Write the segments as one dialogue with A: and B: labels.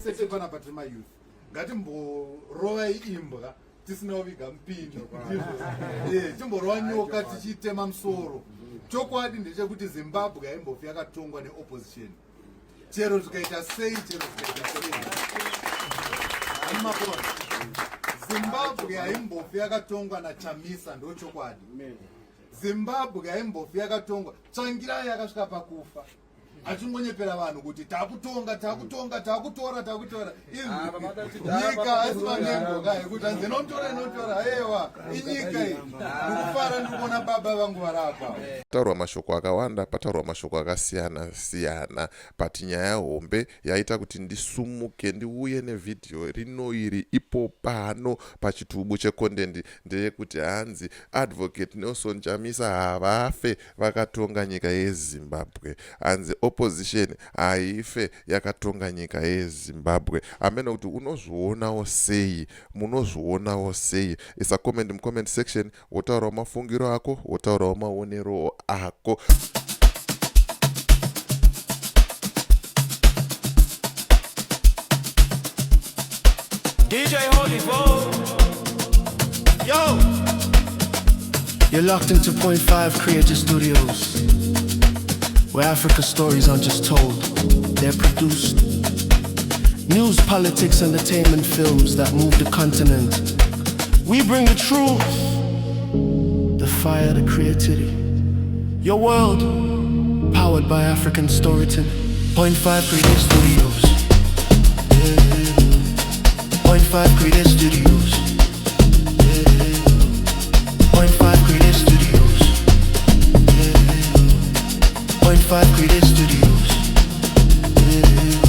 A: Tese panapa tiri mayouth, ngatimborovai imbwa tisina kuviga mupini, timborova nyoka tichitema musoro. Chokwadi ndechekuti Zimbabwe haimbofi yakatongwa neopposition, chero zvikaita sei, chero zvikaita sei. Animakona, Zimbabwe haimbofi yakatongwa naChamisa, ndochokwadi. Zimbabwe haimbofi yakatongwa. Tsvangirai yakasvika pakufa achingonyepera vanhu kuti takutonga, takutonga, takutora, takutora nyika. Asi manengo ka ekuti hanzi inotora, inotora. Aiwa, inyika iyi. Ndikufara, ndikuona baba vangu varapa.
B: Taurwa mashoko akawanda, pataurwa mashoko akasiyana siyana, but nyaya hombe yaita kuti ndisumuke ndiuye nevhidhiyo rino iri ipo pano pachitubu checontent ndeyekuti hanzi Advocate Nelson Chamisa havafe vakatonga nyika yeZimbabwe, hanzi opposition haife yakatonga nyika yeZimbabwe. Hameno kuti unozvionawo sei, munozvionawo sei? Isa comment mucomment section, wotaurawo mafungiro ako, wotaurawo maonero ako.
C: DJ Holy Bo. Yo!
D: You're locked into Point 5 Creative Studios, where Africa stories aren't just told, they're produced. News, politics, entertainment, films that move the continent. We bring the truth, the fire, the creativity. Your world, powered by African storytelling. Point 5 Creative Studios. Yeah. Point 5 Creative Studios. Yeah. Point 5 Creative Studios. Yeah. Point 5 Creative Studios. Yeah.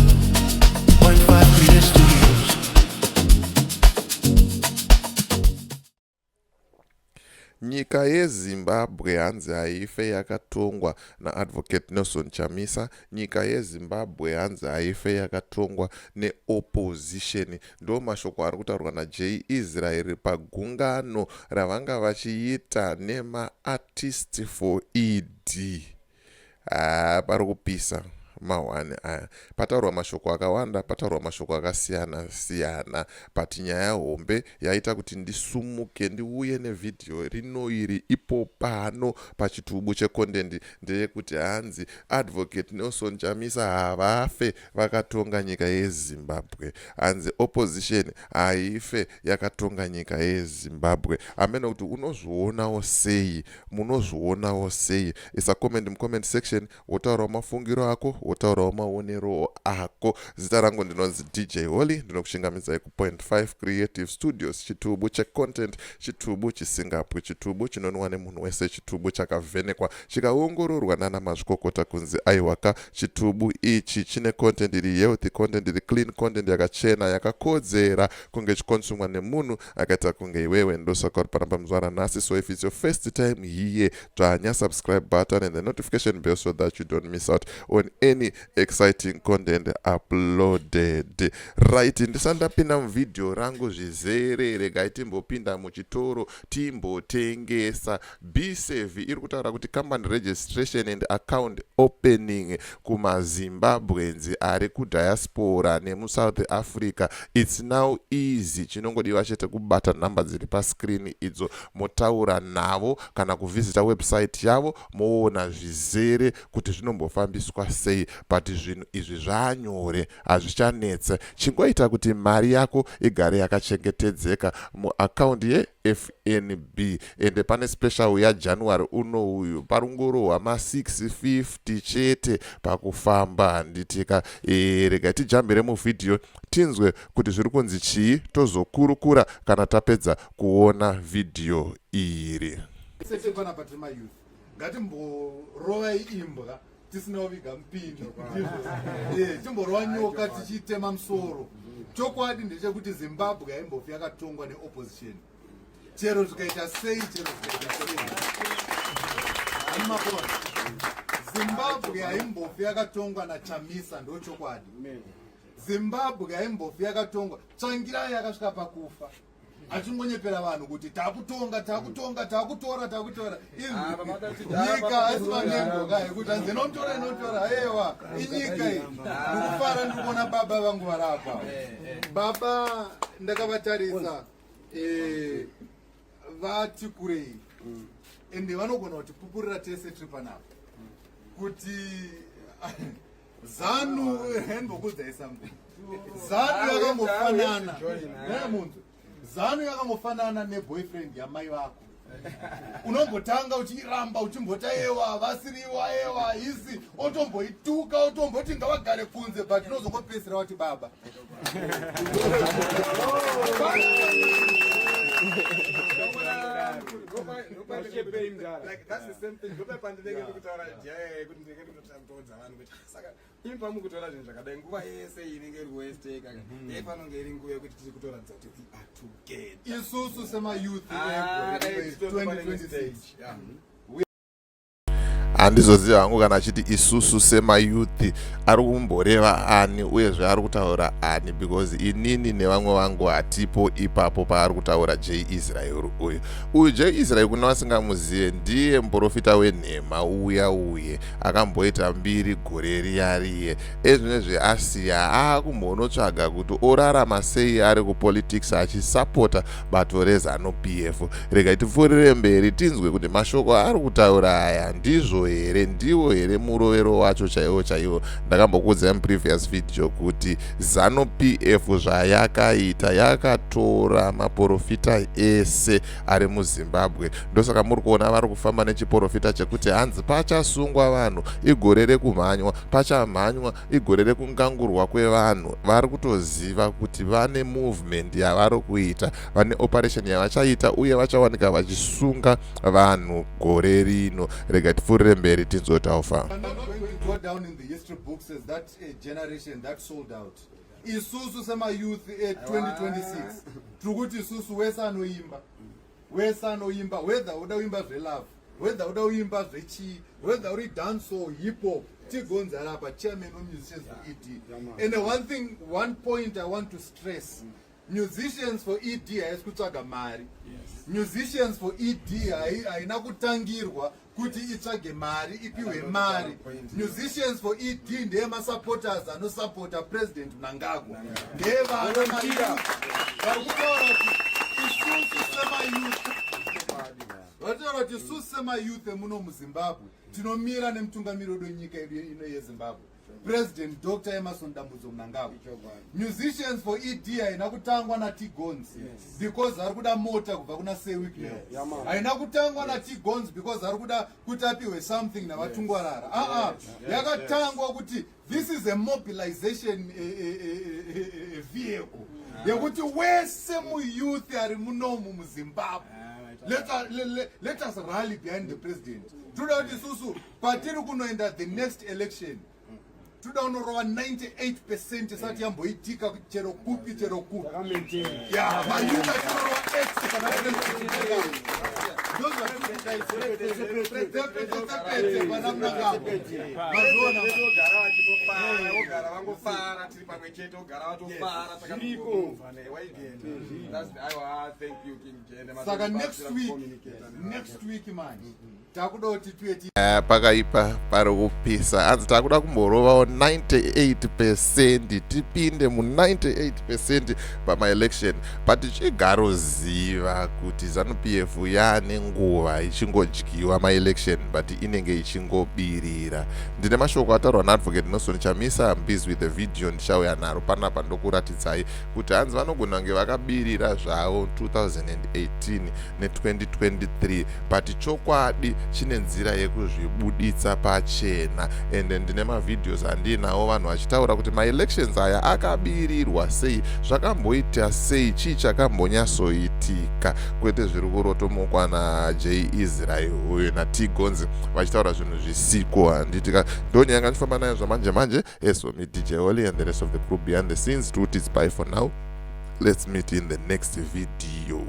D: Point 5 Creative Studios.
B: Nyika yeZimbabwe hanzi haife yakatongwa naAdvocate Nelson Chamisa. Nyika yeZimbabwe hanzi haife yakatongwa neopposition. Ndo mashoko ari kutaurwa naJay Israel pagungano ravanga vachiita nemaArtist for ED. Haa, pari kupisa mahwani aya. Pataurwa mashoko akawanda, pataurwa mashoko akasiyana siyana, but nyaya hombe yaita kuti ndisumuke ndiuye nevhidhiyo rino iri ipo pano pachitubu checontent ndeyekuti hanzi Advocate Nelson Chamisa havafe vakatonga nyika yeZimbabwe, hanzi opposition haife yakatonga nyika yeZimbabwe. Hameno kuti unozvionawo sei, munozvionawo sei? Isa comment mucomment section, wotaurawo mafungiro ako, wotaurawo maonero ako. Zita rangu ndinonzi DJ Holly, ndinokuchingamidzai kuPoint 5 Creative Studios, chitubu checontent, chitubu chisingapwi, chitubu chinonwa nemunhu wese, chitubu chakavhenekwa chikaongororwa nana mazvikokota kunzi aiwaka, chitubu ichi chine content iri healthy, content iri clean, content yakachena, yakakodzera kunge chikonsumwa nemunhu akaita kunge iwewe. Ndosaka uri panapa muzuva ranhasi. So if it's your first time here, dzvanya subscribe button and the notification bell so that you don't miss out on any exciting content uploaded. Right, ndisati ndapinda muvhidhiyo rangu zvizere, regai timbopinda muchitoro timbotengesa. Bsave iri kutaura kuti company registration and account opening kumaZimbabweans ari kudiaspora nemuSouth Africa, it's now easy. Chinongodiwa chete kubata nhamba dziri pascreen idzo, motaura navo kana kuvhizita website yavo, moona zvizere kuti zvinombofambiswa sei. But zvinhu izvi zvaanyore, hazvichanetse. Chingoita kuti mari yako igare yakachengetedzeka muakaundi yeFNB. Ende pane special yaJanuary unouyu, parungorohwa ma650 chete pakufamba, handitika? Rega tijambire muvhidhiyo tinzwe kuti zviri kunzi chii, tozokurukura kana tapedza kuona vhidhiyo iri.
A: Tese panapa tiri mayouth, ngatimborovai imbwa tisina kuviga mupini, timborova nyoka tichitema musoro. Chokwadi ndechekuti Zimbabwe haimbofi yakatongwa neopposition, chero zvikaita sei, chero zvikaita sei. Animakona, Zimbabwe haimbofi yakatongwa naChamisa, ndochokwadi. Zimbabwe haimbofi yakatongwa. Tsvangirai yakasvika pakufa. Achingonyepera vanhu kuti takutonga, takutonga, takutora, takutora. Nyika haisi manengo ka yekuti hanzi inotora, inotora. Aiwa, inyika iyi. Ndikufara, ndiri kuona baba vangu varapa. Baba ndakavatarisa, vati kurei, ende vanogona kutipupurira tese tiri panapa kuti ZANU, ndimbokuudzai something, ZANU yakangofanana nemunzwe, ZANU yakangofanana neboyfriend yamai vako. Unombotanga uchiramba, uchimbota ewa vasiriwa, ewa isi, otomboituka, otomboti ngavagare kunze, but unozongopedzisira wati baba.
E: Like, that's the same thing. Ndopa pandinenge ndikutaura jaya yekuti ndinenge ndikutoudza vanhu kuti saka imi pamukutora zvinhu zvakadai, nguva yese inenge iri kuwesteka, yaifanonge iri nguva yekuti tiri kutoratidza kuti we are together.
A: Isusu semayouth
E: Ah, dai titotori pane
A: 2026
E: stage. Yeah.
B: Handizoziva hangu kana achiti isusu semayouth ari kumboreva ani, uyezve ari kutaura ani, because inini nevamwe vangu hatipo ipapo paari kutaura J Israel uyu. Uyu J Israel, kuna vasingamuzive, ndiye muprofita wenhema uya uye akamboita mbiri gore riya riye. Ezvinezvi asiya, aakumbonotsvaga kuti orarama sei ari kupolitics achisapota bato reZANU PF. Regai tipfuurire mberi tinzwe kuti mashoko aari kutaura aya ndizvo here, ndiwo here murovero wacho chaiwo chaiwo. Ndakambokuudzai muprevious video kuti ZANU PF zvayakaita, yakatora maprofita ese ari muZimbabwe. Ndosaka muri kuona vari kufamba nechiprofita chekuti hanzi pachasungwa vanhu, igore rekumhanywa, pachamhanywa, igore rekungangurwa kwevanhu. Vari kutoziva kuti vane movement yavari kuita, vane operation yavachaita, uye vachawanika vachisunga vanhu gore rino. Rega tipfuurire mberi tinzwe kuti aufa.
A: I'm not going to go down in the history books as that generation that sold out. Isusu semayouth e2026 tiri kuti isusu wese anoimba, wese anoimba, whether uda kuimba zvelove, whether uda kuimba zvechii, whether uri dancehall, hip hop, tigonzara apa, chairman weMusicians for ED. And one thing, one point I want to stress: Musicians for ED haisi kutsvaga mari. Musicians for ED haina kutangirwa kuti itsvage mari, ipiwe mari. Musicians for ED ndeyemasupporters anosupporta President Mnangagwa, ndeyevana vari kutaura kuti isusu semayouth, vataura kuti isusu semayouth emuno muZimbabwe tinomira nemutungamiri wedu wenyika yedu ino yeZimbabwe, President Dr Emerson Dambudzo Mnangagwa. Musicians for ED haina kutangwa naTigons because ari kuda mota kubva kuna Sir Wicknell. Haina kutangwa naTigons because ari kuda kuti apiwe something navatungwarara. Aa, yakatangwa kuti this is a mobilization vehicle yekuti wese muyouth ari munomu muZimbabwe, let us rally behind the president. Toda kuti isusu patiri kunoenda the next election, toda kunorova 98% isati yamboitika chero kupi, chero kupi. Ya, mayouth achinorova x kana ndozvatipete pana Mnangagwa. Mazviona?
E: Vogara vachitofara, vogara vangofara, tiri pamwe chete, vogara vatofara. Aiwa, thank you, King Jende.
A: Saka next week, next week manje takuda kuti tuye
B: Pakaipa, pari kupisa. Hanzi takuda kumborovawo 98%, tipinde mu98% pamaelection. But chigaroziva kuti ZANU PF yaane nguva ichingodyiwa maelection, but inenge ichingobirira. Ndine mashoko ataurwa naAdvocate Nelson Chamisa. I'm busy with the video, ndichauya naro panapa ndokuratidzai kuti hanzi vanogona kunge vakabirira zvavo 2018 ne2023, but chokwadi chine nzira yekuzvibuditsa pachena. Ende ndine mavideos andiinawo, vanhu vachitaura kuti maelections aya akabirirwa sei, zvakamboita sei, chii chakambonyatsoitika, kwete zviri kurotomokwa naJ Israel uyu naTgonzi vachitaura zvinhu zvisiko. Handitika ndonyaya ngandifamba nayo zvamanje manje. As for me, DJ Holly and the rest of the crew behind the scenes, truth is bye for now. Let's meet in the next video.